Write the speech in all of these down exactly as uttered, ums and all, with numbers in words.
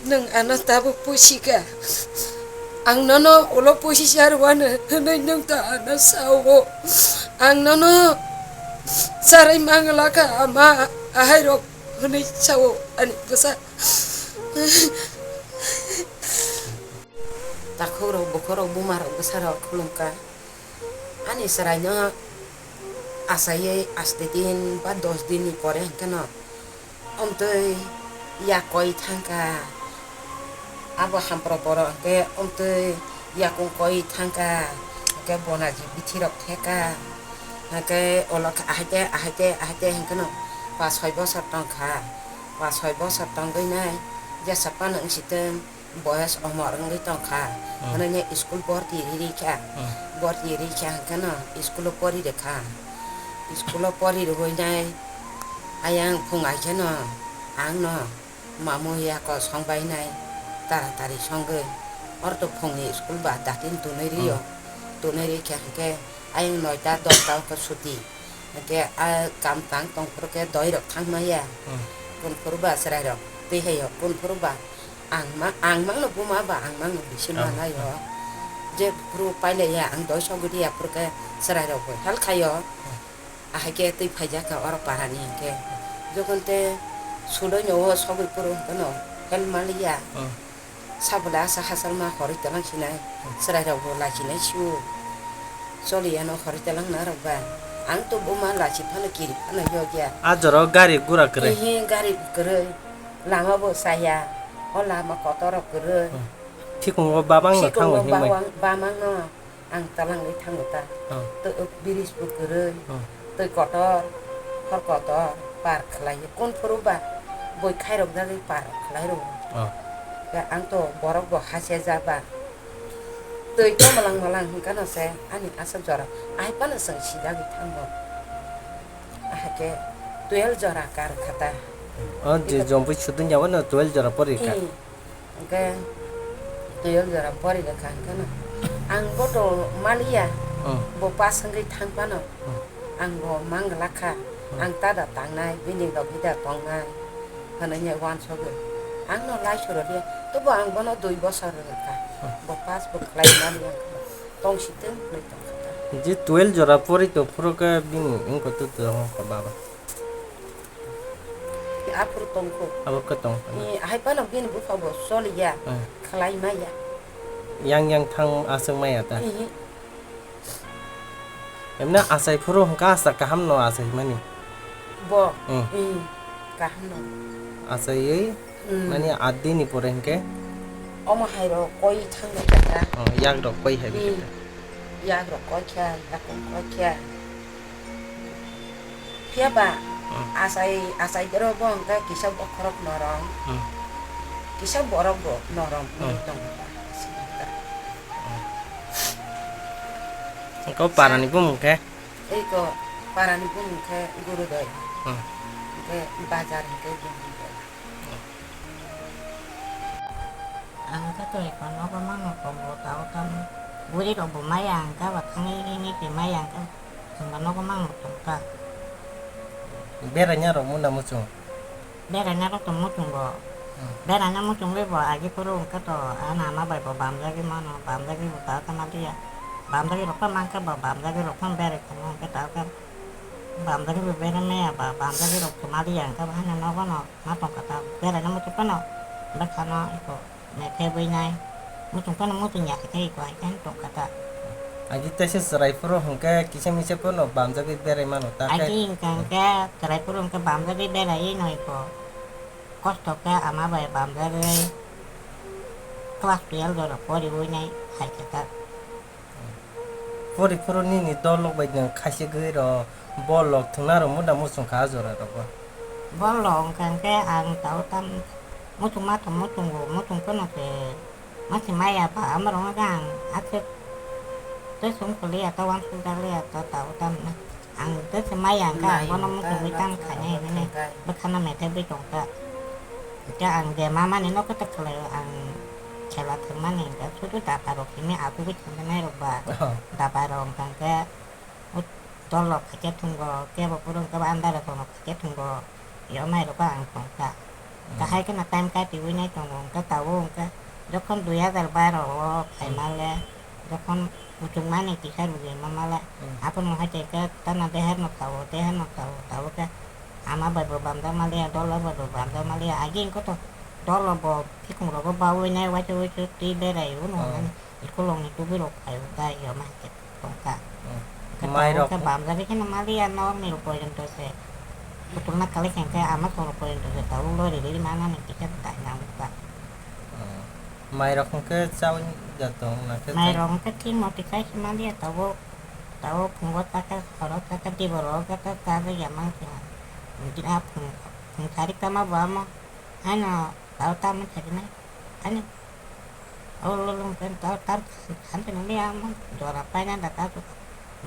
Nwng ano tabuk pusi kha. Ang nono ulo pusi sa rwano hwnwi nwng ta ano sao. Ang nono sarai mangla kha ama ahairok hwnwi sao ani bwsa. Takhukrok, bukhukrok, bumarok, bwsarok khulumkha. Ani chwraino achaiwi aste din ba dos dinni pore hwnkhe no omtwi yak koi thangkha. Abo hampro borok hwnkhe omtwi yakung koi thangkha. Hwnkhe bonaji bithirok theka. Hwnkhe ulo khe ahaite, ahaite, ahaite hwnkhe no pas soi bosor tongkha. Pas soi bosor tongwi nai jesa phano wngsitwng. Boyas omor wngwi tongkha. Hmm. Hwnwi school borti ri ri kha. Hmm. Borti ri kha hwnkhe no school o pori rwkha. School o pori rwui nai ayang phung ai kheno ang no mamu ya ko song bai nai taratari songwi. Orto phungni school ba datin tunui rio. Hmm. Tunui ri kha hwnkhe ayang noita dosta wngkha suti. Hwnkhe a kam tang tong phuru khe doi rok thang maya. Hmm. Kun phuru ba chwrai rok twi hai o, kun phuru ba ang ma, ang mangno buma ba ang mangno bisi. Oh. Manai o. Je phuru pailai ya ang doi sogwi ya phuru khe chwrai rok bo help khai o. Hmm. Ahai khe twi phai jak kha oro para ni hwnkhe. Jokhon te sudoi no o sogwi phuru hwnkhe no help mali ya. Hmm. Sabole asa hachal ma horoi telang sinai, chwrai rok bo lai sinai sio. Choli ano horoi telang na rok ba. Ang to buma lachi phano kiri phano yog ya. A jora o gari gura kwrwi. Ehe, gari kwrwi. Lama bo chaya. O lama kotor rok kwrwi. Hmm. Thikungo babang no thango himwi. Bawang, bamang no. Ang talangwi thango ta. Oh. Twi bridge bo kwrwi, oh, twi kotor, hor kotor, par khlaiwi. Kun phuru ba boi khairok jagwi par khlai rwo. Oh. Khe ang to borok bo hasia ja ba. Twi to malang malang hwnkha no se ani aswk jora. Ahai phano chwng sijagwi thango. Ahai khe twelve jora kar kha ta. Oh, je jompui sudun jabo no twelve jora pori kha. Ee. Hwnkhe twelve jora pori rwkha hwnkhe no ang bo to maliya, hmm, bo pass wngwi thang phano, hmm, ang bo mang glak kha, hmm, ang tada tangnai, bini logi da tongnai hwnwi uansugwi ang no laisoro liya, tobo ang bono dui bosor rwkha, hmm, bo pass bo khlai maliya wngkha, tongsi twng hwnwi tongkha ta. Je twelve jora pori tong phuru khe bini wngkha to to hwnka baba. Aphuru tongkho. Abo khe tong. Ni ahai phano bini bupha bo choliya, hmm, khlai maya. Yang yang thang aswk maya ta. Ihi. Emne achai phuru hwnkha asa kaham no achai mani. Bo. Hmm. Hmm. Kaham no. Achaiwi, hmm, mani adi ni pore hwnkhe. Omo hai rok koi thang bai kha. Oh, yak rok koi hai bai kha. Hmm. Yak rok koi kha, yakung koi kha. Phiya ba, hmm, achai, achai dero bo hwnkhe kisa bokhorok norom, hmm, kisa borok bo norom wngwi, hmm, tongo ba. Eko parani bumung khe? Eko parani bumung khe Gurudoi. Hmm. Hwnkhe bazar hwnkhe Gurudoi. Ang khe twi ko nogo mangno tongo, tao tamo bwrwi rok bo maya ang khe ba thangwi rini twi maya ang khe, ang ba nogo mangno tong kha. Beraina rok munda muchung? Beraina rok to muchungo. Hmm. Beraina muchungwi bo agi phuru hwnkhe to ano ama bai bo bamjagwi mano, bamjagwi bo tao tamo liya. Bamjagwi rok phano mankhe bo bamjagwi rok phano berai tongo hwnkhe tao khe bamjagwi bo berai maya ba bamjagwi rok to ma liya hwnkhe bo haino nogo no. Ma tong kha ta, beraina muchung phano bwkhano eko methebwi nai. Muchung phano muchung ya khe tei eko hai khe tong kha ta. Agi teisa chwrai phuru hwnkhe kisa misa phano bamjagwi berai mano ta khe. Agi hwnkha hwnkhe chwrai phuru hwnkhe bamjagwi beraiwi no eko kosto khe ama bai bamjagwi class twelve jora poriwi nai hai khe ta. Pori phuru nini dol rok bai nwng khaisigwi rw, bol rok thwngna rw munda muchung kha a jora rogo. Bol rok wngkha hwnkhe ang tao tam muchungma tong muchungo, muchung phano se masi maya ba amo rok wngkha ang aswk tei song khe liya ta uansuk jak liya ta tao tam na. Ang tei se maya hwnkhe ang bono muchungwi tamo khainai hinwi bwkhano methebwi tongkha. Hwnkhe ang je mamani nokho ta khlaio, ang khela thwngmani hwnkhe sudu daba rok simi achugwi thangjaknai rok ba, oh, daba rok hwnkhe dol rok khaikhe thwngo, kebo bwrwi hwnkhe andar rok phaikhe thwngo, yomai rok ang tongkha. Hmm. Kahai kheno time katiwi nai tongo, hwnkhe tabuk hwnkhe jokhon dui hazar baro o phaimale, hmm, jokhon muchungmani kisa rwgwi mamale, hmm, abono hai khe tana deharno thawo, deharno thawo, tabuk khe ama bai bo bamjakmaliya, dolo bai bo bamjakmaliya, agi hwnkhe to dolo bo phikungrogo bawi nai, waisa waisa twi berai uno, hmm, nani. School rokni tubui rok phai o ta yoma hai khe tong kha. Hmm. Khe tabuk khe bamjagwi kheno maliya nok ni rok porjonto se. Putulna kalai khe hwnkhe ama song rok porjonto se tabuk lori riri manani kisa dai nang kha. Hmm. Mai rok hwnkhe chaui da tong na khe mai chai? Rok hwnkhe thik moti khai se maliya tabuk. Tabuk phungo chakha, horo chakha, diboro o khe ta chajak ya mang kha. Bini a phung, phung sari kama bo amo. Haino tabuk ta man sari nai. Haino. Olo lung pen ta tar khan te nang ya ma jora paina da ta tu.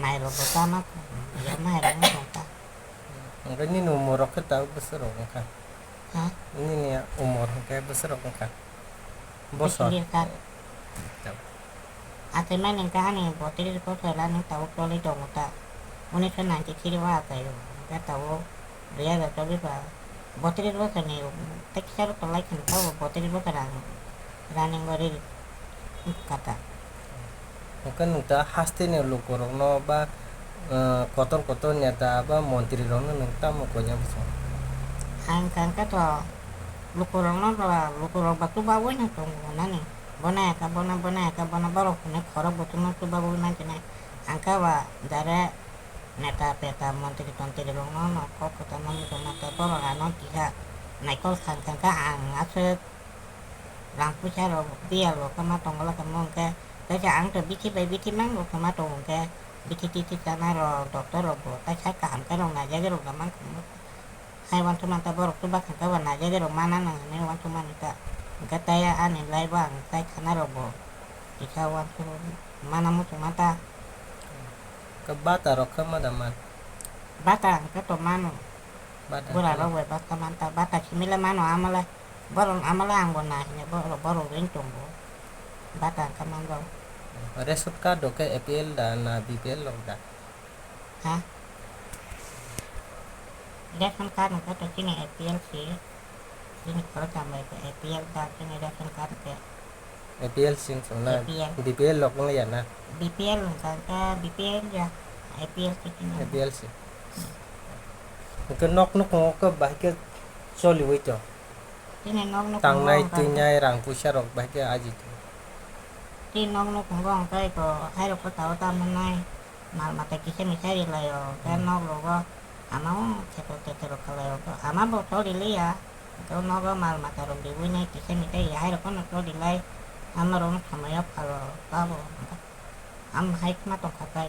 Mai ro bo ta ma ya ma hai rang ta. Hwnkhe nini umor rok khe ta bwswk rok wngkha? Ha? Nini umor hwnkhe bwswk rok wngkha? Bosor. Bisi ka. Achaimani hwnkhe ani botris bosor ani tabuk choli tongo ta. Unisho ninety three o achaio. Hwnkhe tabuk dui hazar chobbish ba botris bosorni tei kisa rok tolai kheno tabuk botris bosor ang running o ri kha ta. Hwnkhe nwng ta hasteni lukurokno ba, eh, kotor kotor neta ba montrirokno nwng tamo koina bwswng? Ang kha khe to lukurokno ba, lukurok ba chubawi no tongo nani. Bona ekha bona, bona ekha bona, borok hwnwi khorok buchukno chubawi mansinai. Ang khe ba jare neta peta montri tontri rokno no kok kwchangma muchungma tei borok ano kisa naikol kha, hwnkhe ang aswk rang puisa rok biyal rok khe ma tongo, lake mo hwnkhe kaisa ang to bithi bai bithi mang rok khe ma tongo, hwnkhe bithi tithi chana rok doctor rok bo kaisa kaham khe rok naijagwi rok da mang khe mo. Hai uansukmanta borok chuba kha khe bo naijagwi rok mana nang hinwi uansukmani ta. Hwnkhe tei ani life o ang tei khana rok bo kisa uansuk mana muchungma ta. Khe bata rok khe ma da man? Bata hwnkhe to mano. Bata bura hwnkhe rok bai bata man ta, bata simi le mano amo le. Borok amo le ang bo na hinwi borok, borok ring tongo. Bata hwnkhe man rok. Ration card rok khe A P L da na B P L rok da? Ha? Ration card hwnkhe to chini A P L si. Chini khoroksa bai khe A P L card, chini ration card khe. A P L sing song na? A P L. B P L rok wng ya na? B P L wng kha khe B P L ya. A P L si chini. A P L si. Hwnkhe nok nukhungo khe bahai khe choliwi tong? Chini nok nukhungo tangnai wng kha khe twinai rang puisa rok bahai khe aji tong? Chini nok nukhungo wng khe to hai rok khe tao ta mannai. Mal mata kisa misa ri lai o, hwnkhe hmm nok rogo ama o thetok thetok rok kha lai o, ama bo choli li ya, hwnkhe o nogo mal mata rok riwi nai kisa misa ri hai rok phano choli lai, ama rok no samaya phal o ta bo, ama hai khna tong kha tai.